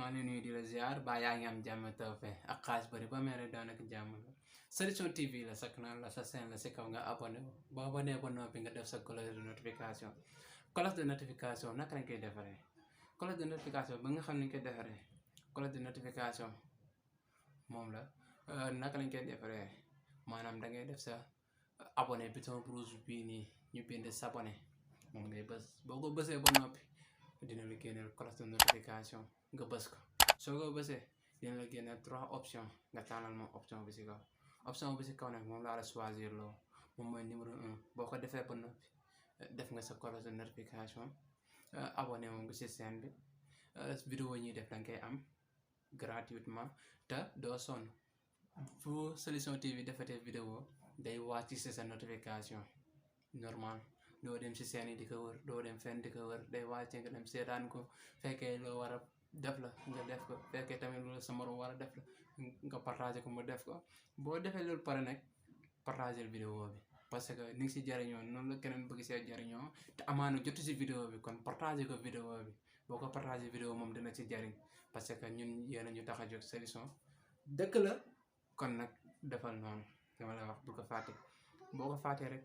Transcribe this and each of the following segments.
maa ngi nuyu di la ziar ba yaa ngi am jàmm tawfeex ak xaalis bari ba mere daanaka jàmm la Solution TV la sa canal la sa chaîne la si kaw nga abonné boo abonné ba noppi nga def sa cloche de notification cloche de notification naka lañ koy defaree cloche de notification ba nga xam ni ñu koy defaree cloche de notification moom la naka lañ koy defaree maanaam da ngay def sa abonné bouton rouge bii nii ñu bind s'abonné moom ngay bës boo ko bësee ba noppi dina la génneel cloche de notification nga bës ko soo ko bësee dina la génneel 3 options nga tànnal moom option bi si kaw option bi si kaw nag moom laa la choisir loo moom mooy numéro 1 boo ko defee ba noppi def nga sa cloche de notification abonné moom nga si chaîne bi vidéo ñuy def da nga koy am gratuitement te doo sonn fu Solution TV defatee vidéo day wàcc si sa notification normal doo dem si seen yi di ko wër doo dem fenn di ko wër day wàcce nga dem seetaan ko fekkee loo war a def la nga def ko fekkee tamit loolu sa morom war a def la nga partagé ko mu def ko boo defee loolu pare nag partagé vidéo bi parce que ni ngi si jariñoo noonu la keneen bëgg see jariñoo te amaana jotu si vidéo bi kon partagé ko vidéo bi boo ko partagé vidéo moom dina ci jariñ parce que ñun yéen a ñu tax a jóg solution dëkk la kon nag defal noonu dama la wax bul ko fàtte boo ko fàttee rek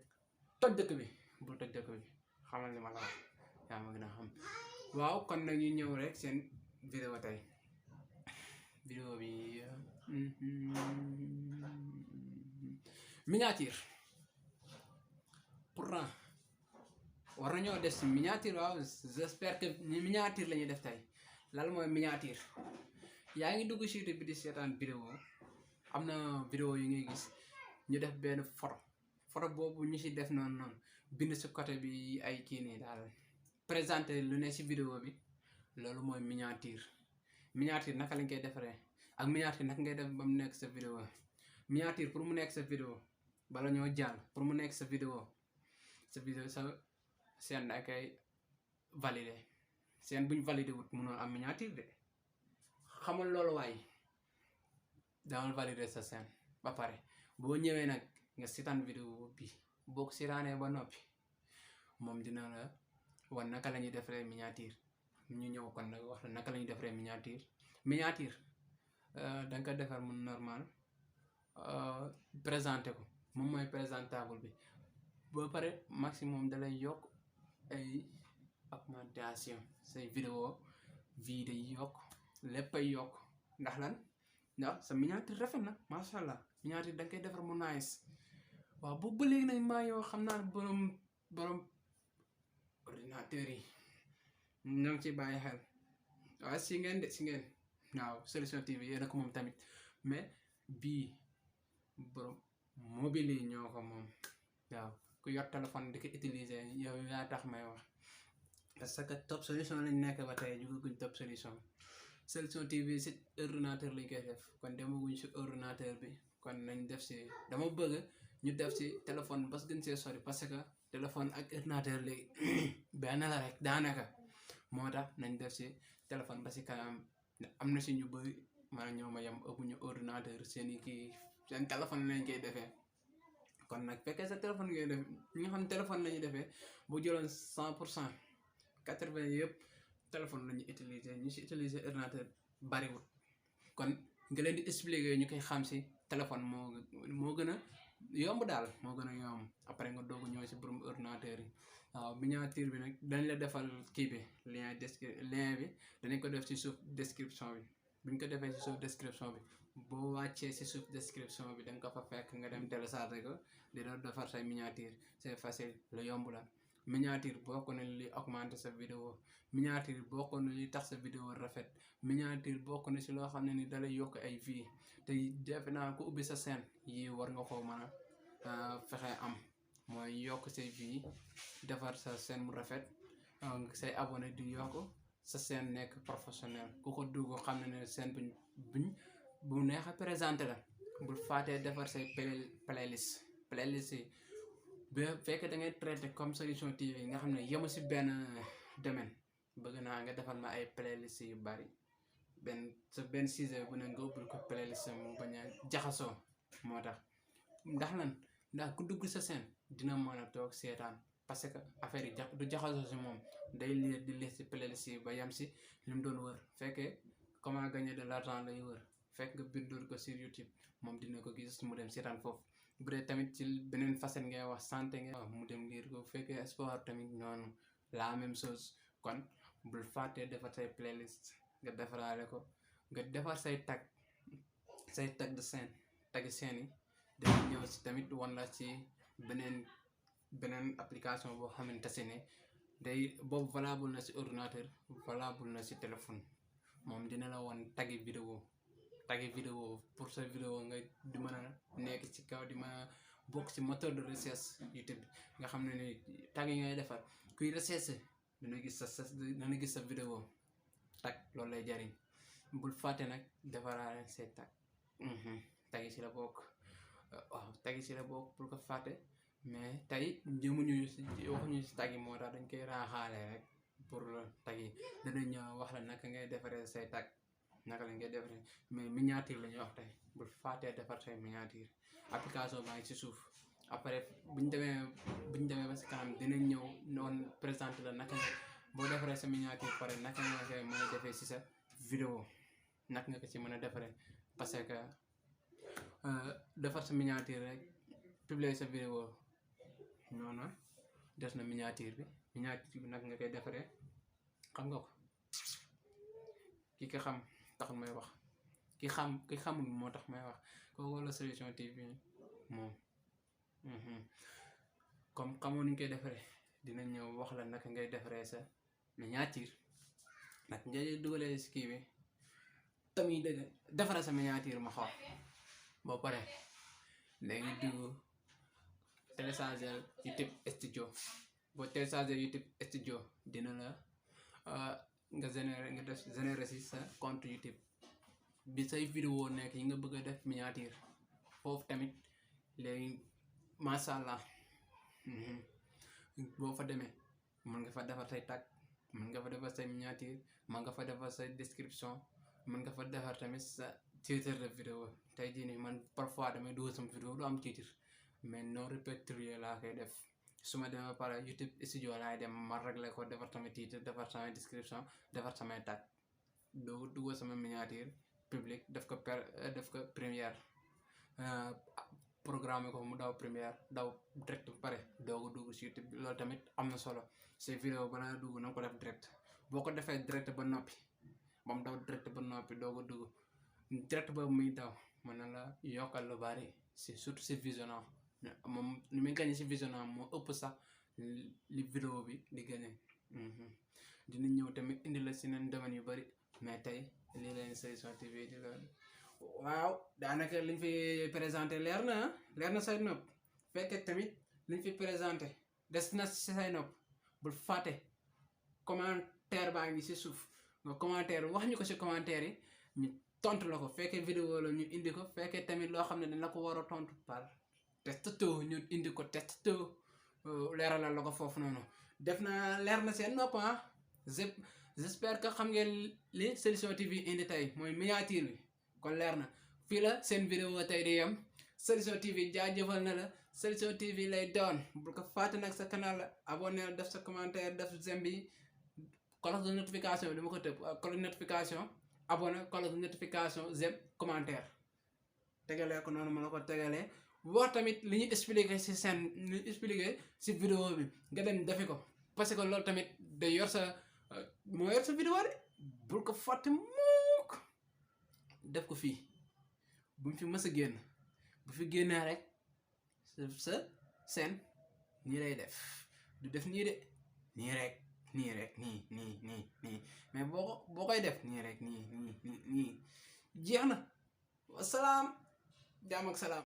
toj dëkk bi bul toj dëkk bi xamal ni ma la wax yaa ma gën a xam waaw kon nag ñu ñëw rek seen vidéo tey vidéo bi miniature pourtant war nañoo def si miniature waaw j'espère que miniature la ñuy def tey lan mooy miniature yaa ngi dugg si bi di seetaan vidéo am na vidéo yu ngay gis ñu def benn photo boobu ñu si def noonu bind si côté bi ay kii nii daal présenté lu ne si vidéo bi loolu mooy miniature naka lañ koy defaree ak miniature naka ngay def ba mu nekk sa vidéo miniature pour mu nekk sa vidéo bala ñoo jàll pour mu nekk sa vidéo sa chaîne da koy validé chaîne buñ validé wut mënoo am miniature de xamul loolu waaye damal validé sa chaîne ba pare boo ñëwee nag nga seetaan vidéo bi boo ko seetaanee ba noppi moom dina la wan naka la ñuy defaree miniature ñu ñëw kon nag wax la naka la ñuy defaree miniature da nga ko defar mu normal présenté ko moom mooy présentable bi ba pare maximum da lay yokk ay augmentation say vidéo day yokk lépp ay yokk ndax lan ndax sa miniature rafet na macha allah miniature da nga koy defar mu nice waaw boobu ba léegi nag maa yoo xam naa borom ordinateur yi ñoo ngi ci bàyyi xel waaw si ngeen waaw Solution TV yéen a ko moom tamit mais bii borom mobile yi ñoo ko moom waaw ku yor téléphone di ko utiliser yow yaa tax may wax parce que Top Solution lañ nekk ba tey jugaguñ Top Solution TV si ordinateur lañ koy def kon demaguñ si ordinateur bi kon nañ def si dama bëgg ñu def si téléphone bas gën see sori parce que téléphone ak ordinateur léegi benn la rek daanaka moo tax nañ def si téléphone ba si kanam am na si ñu bëri maanaam ñoo ma yem ëppuñu ordinateur seen téléphone lañ koy defee kon nag fekkee sa téléphone ngay def ñi nga xam téléphone la ñuy defee bu jëloon 100% 80 yëpp téléphone la ñuy utiliser ñu si utiliser ordinateur bariwul kon nga leen di expliquer ñu koy xam si téléphone moo gën a yomb daal moo gën a yomb après nga doog ñëw si borom ordinateur yi waaw miniature bi nag dañ la defal kii bi lien bi danañ ko def si suuf description bi buñ ko defee si suuf description bi boo wàccee si suuf description bi da nga ko fa fekk nga dem télécharger ko dina defar say miniature c'est facile lu yomb la miniature bokk na li augmenter sa vidéo miniature bokk na li tax sa vidéo rafet miniature bokk na si loo xam ne ni dalay yokk ay vie te defe naa ko ubbi sa chaîne yi war nga koo mën a fexe am mooy yokk say vie defar sa chaîne mu rafet say abonné di yokk sa chaîne nekk professionnel ku ko dugg xam ne ne chaîne buñ bu neex a présenté la bul faatee defar say playlist yi ba fekkee da ngay traité comme Solution TV nga xam ne yemu si benn domaine bëgg naa nga defal ma ay playlist yu bari benn sujet bu ne nga ubbil ko playlist mu bañ a jaxasoo moo tax ndax ku dugg sa chaîne dina mën a toog seetaan parce que affaire yi du jaxasoo si moom day lire di lire si playlist yi ba yem si li mu doon wër fekkee comment gagner de l'argent lay wër fekk nga bindoon ko sur YouTube moom dina ko gis mu dem seetaan foofu bu dee tamit ci beneen facette ngay wax santé ngay wax mu dem lire ko bu fekkee sport tamit noonu la même chose kon bul fàttee defar say playlist nga defaraale ko nga defar say tag de scène tagi scène yi dañu ñëw si tamit wan la ci beneen application boo xamante ne day boobu valable na si ordinateur valable na si téléphone moom dina la wan tagi vidéo pour sa vidéo nga di mën a nekk ci kaw di mën a bokk ci moteur de recherche YouTube nga xam ne ni tag yi ngay defar kuy recherche dana gis sa vidéo tag loolu lay jariñ bul fàtte nag defaraale say tag yi ci la bokk waaw tag yi ci la bokk bul ko fàtte mais tey waxuñu si tag yi moo tax dañ koy raaxaale rek pour tag yi danañ ñëw wax la naka ngay defaree say tag naka la ngay defaree mais miniature la ñuy wax tey bul fàttee defar say miniature application baa ngi ci suuf après buñ demee ba si kanam dinañ ñëw noonu présenter la naka boo defaree sa miniature pare naka nga koy mën a defee si sa vidéo naka nga ko ci mën a defaree parce que defar sa miniature rek publier sa vidéo noonu des na miniature bi naka nga koy defaree xam nga ko ki ko xam taxul may wax ki xamul moo tax may wax kooku la Solution TV moom comme xamoo ni ñu koy defaree dina ñëw wax la naka ngay defaree sa miniature nag ngay dugalee si kii bi tamit dëgg defaree sa miniature ma xool boo paree léegi dugg télécharger YouTube Studio boo télécharger YouTube Studio dina la nga générer si sa compte YouTube bi say vidéo nekk yi nga bëgg a def miniature foofu tamit léegi masha Allah boo fa demee mën nga fa defar say tag mën nga fa defar say miniature mën nga fa defar say description mën nga fa defar tamit sa titre de vidéo tey jii nii man parfois damay dugal sama vidéo du am titre mais non répertorié laa koy def su ma demee pare YouTube Studio laay dem ma réglé ko defar sama titre defar sama description defar samay tag doo dugal sama miniature public def ko première programme ko mu daw première daw direct bu pare doo ko dugg si YouTube loolu tamit am na solo ces vidéo balaa dugg na nga ko def direct boo ko defee direct ba noppi ba mu daw direct ba noppi doo ko dugg direct ba muy daw mën na la yokkal lu bari surtout si visionnant moom li muy gagné si visionnant moo ëpp sax li vidéo bi di gagné dina ñëw tamit indi la si neen domaine yu bari mais tey lii leen Solution TV di la waaw daanaka liñ fi présenté leer na say nopp fekkee tamit liñ fi présenté des na si say nopp bul fàtte commentaire baa ngi si suuf nga commentaire wax ñu ko si commentaire yi ñu tontu la ko fekkee vidéo la ñu indi ko fekkee tamit loo xam ne dañ la ko war a tontu par texto ñu indi ko texto leeralal la ko foofu noonu def na leer na seen nopp j'espère que xam ngeen li Solution TV indi tey mooy miniature bi kon leer na fii la seen vidéo tey di yem Solution TV jaajëfal na la Solution TV lay doon bul ko fàtte nag sa canal abonné def sa commentaire def j'aime bi cloche de notification bi dama ko tëb cloche de notification abonné cloche de notification j'aime commentaire tegalee ko noonu ma la ko tegalee wax tamit li ñu expliqué si vidéo bi nga dem defi ko parce que loolu tamit day yor sa moo yor sa vidéo de bul ko fàtte mukk def ko fii bu mu fi mës a génn bu fi génnee rek sa scène nii lay def du def nii de nii rek nii mais boo koy def nii rek nii jeex na wasalaam jaam ak salaam